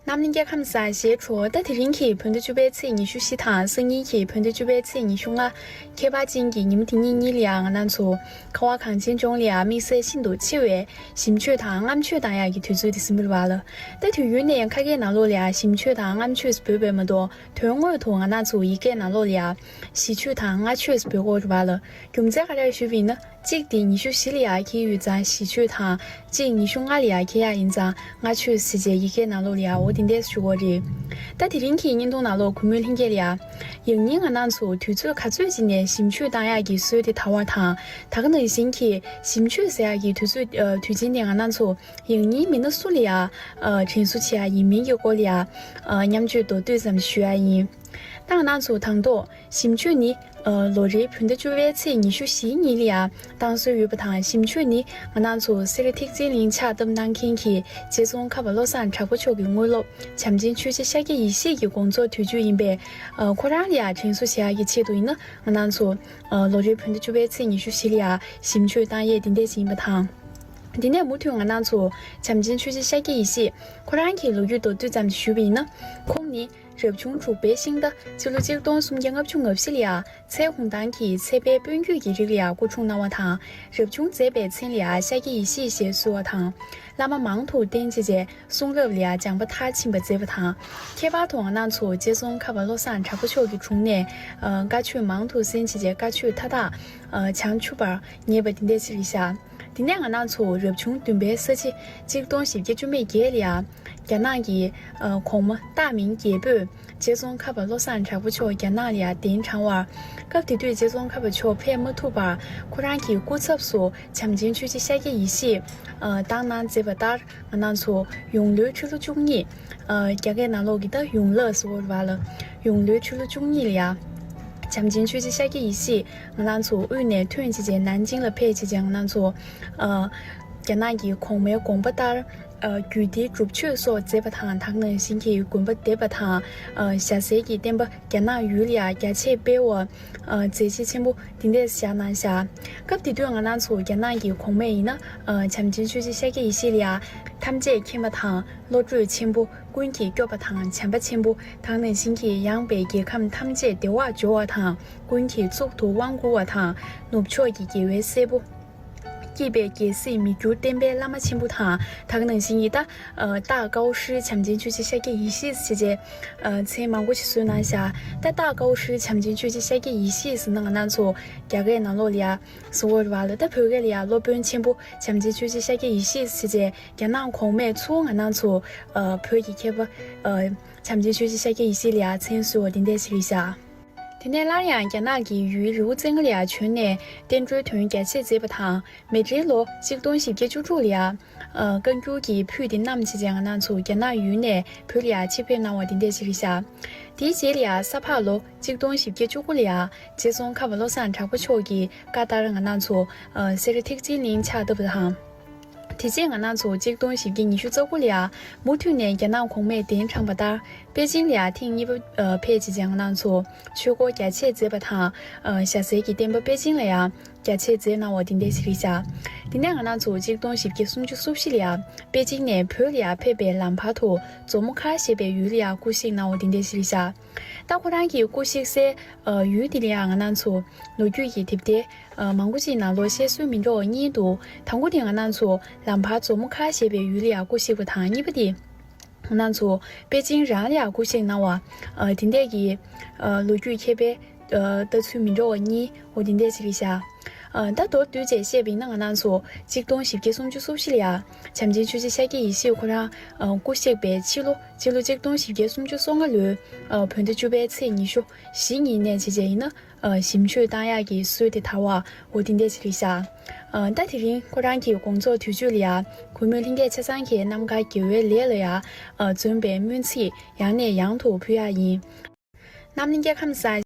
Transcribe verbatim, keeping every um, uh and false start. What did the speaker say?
རྣམ་གླིང་རྒྱལ་ཁམས་བཟང་ཞེས་གྲོགས། ད་དེ་རིང་གི་བོད་ཟླ་བཅུ་པའི་ཚེས་ཉི་ཤུ་བཞི་དང་སང་ཉིན་གྱི་བོད་ཟླ་བཅུ་པའི་ཚེས་ཉི་ཤུ་ལྔ། ཁྱད་པར་ཅན་གྱི་ཉིན་མོ་དེ་གཉིས་གཉིས་ལ་ཡང་ང་རང་ཚོ་ཁ་བ་གངས་ཅན་ལྗོངས་ལ་ཡང་དམིགས་བསལ་ཤིན་ཏུ་ཆེ་བའི་ཞིམ་མཆོད་དང་མངར་མཆོད་བཏང་ཡག་གི་དུས་ཚོད་དེ་ཟིན་པ་རེད་བ་ལ། ད་དུས་ཡུན་ནས་ཡང་ཁ་སྐད་ནང་ལོགས་ལ་ཡང་ཞིམ་མཆོད་དང་མངར་མཆོད་འབོད་པས་མ་གཏོགས། དོན་དངོས་ཐོག་ང་རང་ཚོ་ཡི་གེ་ནང་ལོགས་ལ་ཡང་ཞི་མཆོད་དང་མངར་མཆོད་འབོད་ཀྱི་ཡོད་རེད་བ་ལ། རྒྱུ་མཚན་ག་རེ་ཞུས་པ་ཡིན་ན། གཅིག་དེ་ཉི་ཤུ་བཞི་ལ་ཡང་འཁེལ་ཡོད་ཙང་ཞི་མཆོད་དང་། གཅིག་ཉི་ཤུ་ལྔ་ལ་ཡང་འཁེལ་ཡག་ཡིན་ཙང་མངར་མཆོད་ཟེར་བྱས་ཡི་གེ་ནང་ལོགས་ལ་ཡང་འོ་དེ་འདྲས་ཞུ་གི་ཡོད་རེད། ད་དེ་རིང་གི་བརྙན་ཐུང་ནང་ལོགས་གུས་མོས་ལྷན་རྒྱས་ལ་ཡང་། ཡང་སྙིང་ང་རང་ཚོ་དུས་ཚོད་ག་ཚོད་ཅིག་ནས་ཞིམ་མཆོད་བཏང་ཡག་གི་སྲོལ་དེ་དར་བ་དང་། ད་ག་ནང་བཞིན་གྱི་ཞིམ་མཆོད་ཟེར་ཡག་གི་དུས་ཚོད་ཨ་དུས་ཆེན་དེ་ང་རང་ཚོ་ཡང་སྙིང་མི་སྣ་སུ་ལ་ཡང་ཨ་དྲན་གསོ་བྱེད་ཡག་ཡིན་མིན་གྱི་སྐོར་ལ་ཡང་ཨ་མཉམ་སྤྱོད་མདོར་བསྡུས་ཙམ་ཞུ་ཡག་ཡིན། ད་ང་རང་ཚོ་དང་ཐོག་ཞིམ་མཆོད་ནི་ཨ་ལོ་རེའི་བོད་ཟླ་བཅུ་པའི་ཚེས་ཉི་ཤུ་བཞིའི་ཉིན་ལ་ཡང་བཏང་སྲོལ་ཡོད་པ་དང་། ཞིམ་མཆོད་ནི་ང་རང་ཚོ་སེ་ར་ཐེག་ཆེན་གླིང་ཕྱག་བཏབ་གནང་མཁན་གྱི་རྗེ་ཙོང་ཁ་པ་བློ་བཟང་གྲགས་པ་མཆོག་གི་དངོས་སློབ་བྱམས་ཆེན་ཆོས་རྗེ་ཤཱཀྱ་ཡེ་ཤེས་ཀྱི་དགོངས་རྫོགས་དུས་མཆོད་ཡིན་པས། ཨ་ཁོ་རང་ལ་ཡང་དྲན་གསོ་བྱེད་ཡག་གི་ཆེད་དུ་ཡིན་ན། ང་རང་ཚོ་ཨ་ལོ་རེའི་བོད་ཟླ་བཅུ་པའི་ཚེས་ཉི་ཤུ་བཞི་ལ་ཡང་ཞིམ་མཆོད་བཏང་ཡས་དེ་འདྲས་ཞིག་ཡིན་པ་དང་། དེ་ནས་མུ་མཐུད་ང་རང་ཚོ་བྱམས་ཆེན་ཆོས་རྗེ་ཤཱཀྱ་ཡེ་ཤེས་ཁོ་རང་གི་ལོ་རྒྱུས་མདོར་བསྡུས་ཙམ་ཞུས་པ་ཡིན་ན། ཁོང་ནི་རབ་བྱུང་དྲུག་པའི་ཤིང་རྟ་སྤྱི་ལོ་གཅིག་སྟོང་སུམ་བརྒྱ་ལྔ་བཅུ་ང་བཞི་ལ་ཡང་མཚལ་ཧུང་ཐང་གི་མཚལ་དཔལ་དཔོན་རྒྱུད་ཀྱི་རིགས་ལ་ཡང་སྐུ་འཁྲུངས་གནང་བ་དང་། རབ་བྱུང་མཛད་པའི་མཚན་ལ་ཡང་ཤཱཀྱ་ཡེ་ཤེས་ཞེས་གསོལ་བ་དང་། བླ་མ་མང་དུ་བསྟེན་བྱས་རྗེས་གསུང་རབ་ལ་ཡང་སྦྱངས་པ་མཐར་ཕྱིན་པ་མཛད་པ་དང་། ཁྱད་པར་དུ་ང་རང་ཚོ་རྗེ་ཙོང་ཁ་པ་བློ་བཟང་གྲགས་པ་མཆོག་གི་དྲུང་ནས་ཨ་བཀའ་ཆོས་མང་དུ་གསན་བྱས་རྗེས་བཀའ་ཆོས་མཐའ་དག་ཨ་བྱང་ཆུབ་པར་ངེས་པ་དེ་འདྲས་ཞིག་རེད་ཤག་དེ་ནས་ང་རང་ཚོ་རབ་བྱུང་བདུན་པའི་ས་བྱི་གཅིག་སྟོང་བཞི་བརྒྱ་བཅུ་མེད་བརྒྱད་ལ་ཡང་རྒྱ་ནག་གི་ཨ་གོང་མ་སྟག་མིང་རྒྱལ་པོས་རྗེ་ཙོང་ཁ་པ་བློ་བཟང་གྲགས་པ་མཆོག་རྒྱ་ནག་ལ་ཡང་གདན་དྲངས་པར། སྐབས་དེ་དུས་རྗེ་ཙོང་ཁ་པ་མཆོག་ཕེབས་མ་ཐུབ་པར་ཁོ་རང་གི་སྐུ་ཚབ་སུ་བྱམས་ཆེན་ཆོས་རྗེ་ཤཱཀྱ་ཡེ་ཤེས་ཨ་བཏང་གནང་མཛད་པ་ལྟར། ང་རང་ཚོ་ཡོང་ལོའི་ཁྲི་ལོ་བཅུ་གཉིས་ཨ་རྒྱ་སྐད་ནང་ལོགས་ཀྱི་ད་ཡོང་ལ་ཟེར་བ་རེད་བ་ལ། ཡོང་ལོའི་ཁྲི་ལོ་བཅུ་གཉིས་ལ་ཡང་བྱམས་ཆེན་ཆོས་རྗེ་ཤཱཀྱ་ཡེ་ཤེས་ང་རང་ཚོ་དབུས་ནས་ཐོན་བྱས་རྗེས་ནན་ཅིང་ལ་ཕེབས་བྱས་རྗེས་ང་རང་ཚོ་ཨ་རྒྱ་ནག་གི་གོང་མའི་དགོངས་པ་ལྟར་ཨ་རྒྱུད་སྡེ་སྒྲུབ་མཆོད་སོགས་མཛད་པ་དང་། ད་ག་ནང་བཞིན་གྱི་དགོན་པ་འདེབས་པ་དང་། ཨ་ཞྭ་སེར་གྱི་བསྟན་པ་རྒྱ་ནག་ཡུལ་ལ་ཡང་རྒྱ་ཆེར་སྤེལ་བར་ཨ་མཛད་རྗེས་ཆེན་པོ་དེ་འདྲས་བཞག་གནང་ཤག་སྐབས་དེ་དུས་ང་རང་ཚོ་རྒྱ་ནག་གི་གོང་མས་ཡིན་ན་ཨ་བྱམས་ཆེན་ཆོས་རྗེ་ཤཱཀྱ་ཡེ་ཤེས་ལ་ཡང་ཐམས་ཅད་མཁྱེན་པ་དང་བློ་གྲོས་ཆེན་པོ། ཀུན་གྱིས་སྐྱོབ་པ་དང་བྱམས་པ་ཆེན་པོ། ད་ག་ནང་བཞིན་གྱི་ཡངས་པའི་རྒྱལ་ཁམས་ཐམས་ཅད་བདེ་བར་འབྱོར་བ་དང་། ཀུན་གྱི་གཙུག་ཏུ་དབང་བསྐུར་བ་དང་། ནུབ་ཕྱོགས་ཀྱི་རྒྱལ་བའི་སྲས་པོ། སྐྱེས་པའི་རྒྱལ་སྲས་མི་འགྱུར་བསྟན་པའི་བླ་མ་ཆེན་པོ་དང་། ད་ག་ནང་བཞིན་གྱི་ད་ཨ་སྟག་ཀའུ་ཧྲི་བྱམས་ཆེན་ཆོས་རྗེ་ཤཱཀྱ་ཡེ་ཤེས་ཞེས་བྱས་ཨ་མཚན་མང་པོ་ཞིག་གསོལ་གནང་ཤག་ད་སྟག་ཀའུ་ཧྲི་བྱམས་ཆེན་ཆོས་རྗེ་ཤཱཀྱ་ཡེ་ཤེས་ཟེར་ན་ང་རང་ཚོ་རྒྱ་སྐད་ནང་ལོགས་ལ་ཡ་ཟེར་བ་རེད་བ་ལ། ད་བོད་སྐད་ལ་ཡ་སློབ་དཔོན་ཆེན་པོ་བྱམས་ཆེན་ཆོས་རྗེ་ཤཱཀྱ་ཡེ་ཤེས་ཞེས་བྱས། རྒྱ་ནག་གོང་མས་ཚུར་ང་རང་ཚོ་ཨ་བོད་ཀྱི་མཁས་པ་ཨ་བྱམས་ཆེན་ཆོས་རྗེ་ཤཱཀྱ་ཡེ་ཤེས་ལ་ཡང་མཚན་གསོལ་བ་འདི་འདྲ་ཞིག་རེད་ཤག་དེ་ནས་སླར་ཡང་རྒྱ་ནག་གི་ཡུལ་རི་བོ་རྩེ་ལྔ་ལ་ཡང་བྱོན་ནས་བསྟན་འགྲོའི་དོན་རྒྱ་ཆེར་མཛད་པ་དང་། མེ་ཌི་ལོ་གཅིག་སྟོང་བཞི་བརྒྱ་བཅུ་དྲུག་ལ་ཡང་ཨ་བཀའ་འགྱུར་གྱི་ཕུད་དེ་བསྣམས་བྱས་རྗེས་ང་རང་ཚོ་རྒྱ་ནག་ཡུལ་ནས་བོད་ལ་ཡང་ཕྱིར་ཕེབས་གནང་བ་འདི་འདྲ་ཞིག་རེད་ཤག་དེའི་རྗེས་ལ་ཡང་ས་ཕག་ལོ་གཅིག་སྟོང་བཞི་བརྒྱ་བཅུ་དགུ་ལ་ཡང་རྗེ་ཙོང་ཁ་པ་བློ་བཟང་གྲགས་པ་མཆོག་གི་བཀའ་ལྟར་ང་རང་ཚོ་ཨ་སེ་ར་ཐེག་ཆེན་གླིང་ཕྱག་བཏབ་པ་དང་། དེ་རྗེས་ང་རང་ཚོ་གཅིག་སྟོང་བཞི་བརྒྱ་ཉི་ཤུ་རྩ་དགུ་ལ་ཡང་མུ་མཐུད་ནས་རྒྱ་ནག་གོང་མས་གདན་དྲངས་པ་ལྟར་པེ་ཅིང་ལ་ཡང་ཐེངས་གཉིས་པ་ཨ་ཕེབས་བྱས་རྗེས་ང་རང་ཚོ་ཆོས་སྐོར་རྒྱ་ཆེར་མཛད་པ་དང་། ཨ་ཞྭ་སེར་གྱི་བསྟན་པ་པེ་ཅིང་ལ་ཡང་རྒྱ་ཆེར་མཛད་གནང་བ་འདི་འདྲ་ཞིག་རེད་ཤག་དེ་ནས་ང་རང་ཚོ་གཅིག་སྟོང་བཞི་བརྒྱ་སུམ་ཅུ་སོ་བཞི་ལ་ཡང་པེ་ཅིང་ནས་བོད་ལ་ཡང་ཕེབས་པའི་ལམ་བར་དུ་མཛོ་མོ་མཁར་ཞེས་པའི་ཡུལ་ལ་ཡང་སྐུ་གཤེགས་གནང་བ་འདི་འདྲ་ཞིག་རེད་ཤག་ད་ཁོ་རང་གི་སྐུ་གཤེགས་སའི་ཨ་ཡུལ་འདི་ལ་ཡང་ང་རང་ཚོ་ལོ་རྒྱུས་ཀྱི་དེབ་ཐེར་ཨ་མང་པོ་ཞིག་ནང་ལོགས་བཤད་སྲོལ་མི་འདྲ་བ་གཉིས་འདུག་དང་པོ་དེ་ང་རང་ཚོ་ལམ་བར་མཛོ་མོ་མཁར་ཞེས་པའི་ཡུལ་ལ་ཡང་སྐུ་གཤེགས་པ་དང་། གཉིས་པ་དེ་ང་རང་ཚོ་པེ་ཅིང་རང་ལ་ཡང་སྐུ་གཤེགས་གནང་བ་ཨ་དེ་འདྲས་ཀྱི་ཨ་ལོ་རྒྱུས་མཁས་པའི་ཨ་ལྟ་ཚུལ་མི་འདྲ་བ་གཉིས་འོ་དེ་འདྲས་ཞིག་རེད་ཤག་ཨ་ད་མདོར་བསྡུས་བྱས་བཤད་པ་ཡིན་ན་ང་རང་ཚོ་གཅིག་སྟོང་བཞི་བརྒྱ་སུམ་ཅུ་སོ་བཞི་ལ་ཡང་བྱམས་ཆེན་ཆོས་རྗེ་ཤཱཀྱ་ཡེ་ཤེས་ཁོ་རང་ཨ་སྐུ་གཤེགས་པའི་ཕྱི་ལོ་སྤྱི་ལོ་གཅིག་སྟོང་བཞི་བརྒྱ་སུམ་ཅུ་སོ་ལྔ་ལོའི་ཨ་བོད་ཟླ་བཅུ་པའི་ཚེས་ཉི་ཤུ་བཞི་ཉིན་ནས་བྱས་བྱས་ཡིན་ན། ཨ་ཞིམ་མཆོད་བཏང་ཡག་གི་སྲོལ་དེ་དར་བ་འོ་དེ་འདྲས་ཞིག་རེད་ཤག་ཨ་ད་དེ་རིང་ཁོ་རང་གི་དགོངས་རྫོགས་དུས་མཆོད་ལ་ཡང་གུས་མོས་ལྷན་རྒྱས་ཆ་ཚང་གི་རྣམ་དཀར་དགེ་བའི་ལས་ལ་ཡང་ཨ་འཛོམས་པའི་སྨོན་ཚིག་ཡང་ནས་ཡང་དུ་ཕུལ་ཡག་ཡིན། རྣམ་གླིང་རྒྱལ་ཁམས་བཟང་།